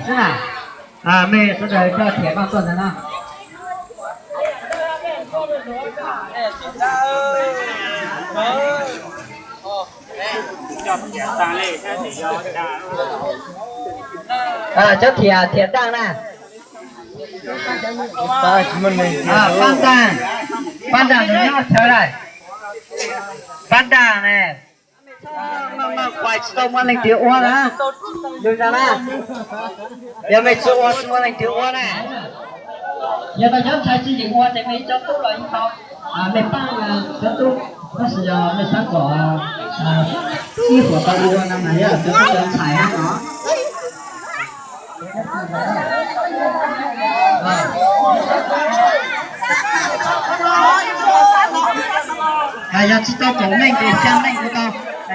Xwb na, mej sawv daws coj thiab koj tuaj ntawd na. Cov thiab thiab daj na. Paj daj, paj daj nws nyob chaw daj. Paj daj ne. Kuas tsis tau muaj leej twg ua na. Lwm zaus na, yog mej tsis ua tsis muaj leej twg ua na. Yog tau cov ntxhais tsis yeem ua ces mej ib co tub los ib co, mej paab cov tub, tab sis yog mej xav kom ib huam tau ua no mas yog cov tub cov ntxhais hab no. Yog tsis tau kaum leej ces xyaa leej kuj tau,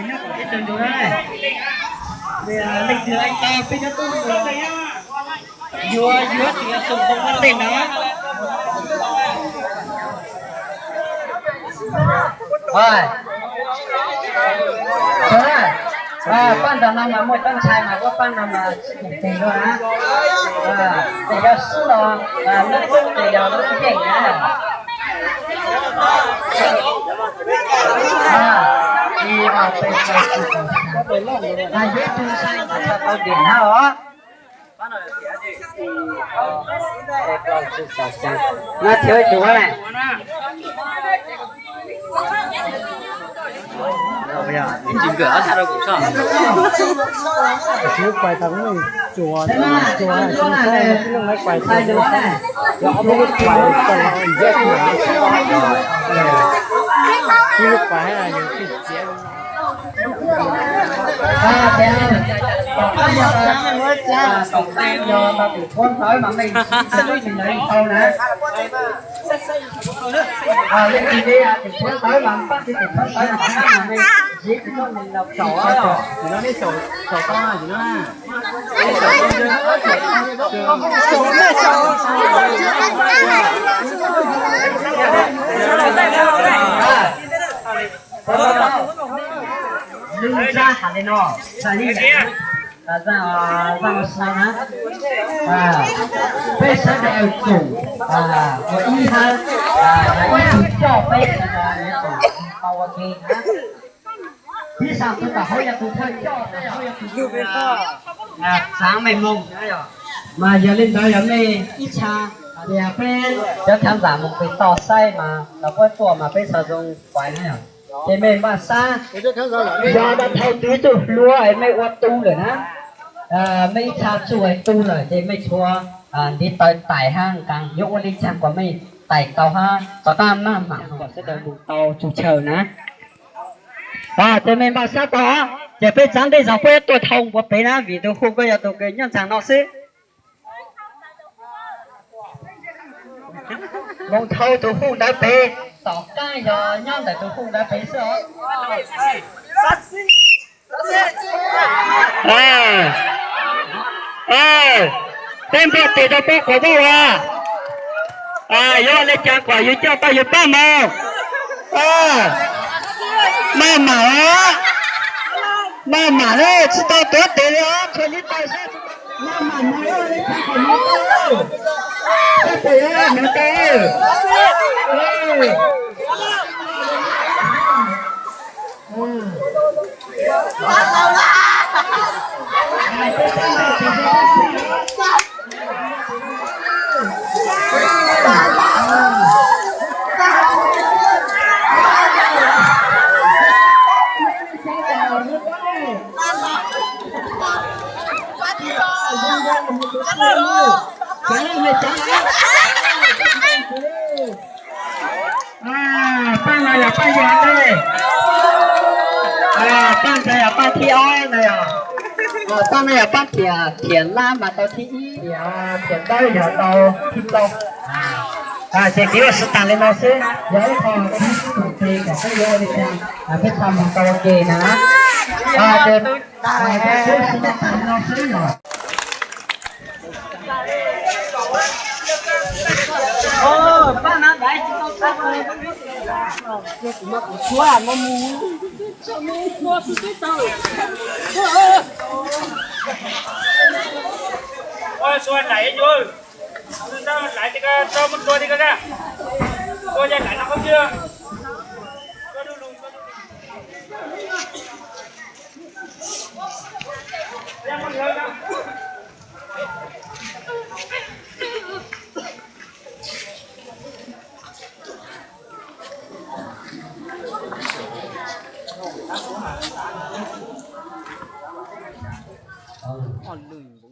nyob ib tug ntug na. Leej twg tau peb cov tub yuav yuav tus tus ntoo muaj teej na. Paab ntawm no mas muaj cov ntxhais mas ua paab no mas tsis nteg dua na. Ces yog sib los lub tub ces yog lub yeej na. Ib ob peb plaub tsib kaum xya, yuav tus ntxhais mas tau tau diam na os. Na thiab tus na. Tom qab yog tau tus phua ntawv mas mej siv tsis tau na. Leej twg tus phua ntawv mas pab siv tus phua ntawv mas mej siv tus phua ntawv los tau. Lub ntsab has li no, zaj li, zaj, zaj ua si na, peb sawv daws koom ua ib hab, ib tug coj peb sawv daws yuav koom tau ua ke na. Piv xam tus tom hauv yog tus thawj coj, tus tom hauv yog tus xaav mej moog, mas yog li ntawd yog mej ib txha, hais tias peb cov khav ntam moog pem toj saib mas los puab tuaj mas peb xaav zoo pais na yog. Ces mej npaj sab, yog dab thaiv twg tsuj hlua es mej ua tu lawm na, mej ib txha tsuj es tu lawm ces mej tshuav ntiv taw tais hab nqaa yuav ua li caag kuas mej tais tau hab tom qab maj mam kom sawv daws moog tau tsug chaw na. Ces mej npaj sab tau, ces peb txav ntej zog puab yuav tuaj thau npuav pem na vim tus hu koj yog tus kws nyob ntxaag no xwb. Moog thau tus hu ntawd pem, tom qab yog nyob ntawm tus hu ntawd pem xwb os. Peb npaj tes rau puab quas vaaj ua, yuav ua li caag kom yug coj tau yug paab moog. Maj mam, maj mam na, tsis tau tuav tes li os, tshuav ntiv taw xwb. Maj mam moog, maj mam moog, tau, tau. Paab no yog paab yag ne, paab ntawd yog paab thib ob na yog, paab no yog paab thiam, thiam lab mas tau thib ib, thiam dawb yog tau thib plaub. Ces kev ua si taag li no xwb, yog ib qho peb sib koom tes kom peb yuav ua li cas peb txhaj moog tau ua ke na. Xua lais yuav, lais ti ka rau mus tua ti ka na, tua ya lais no qhov twg. Ob lwm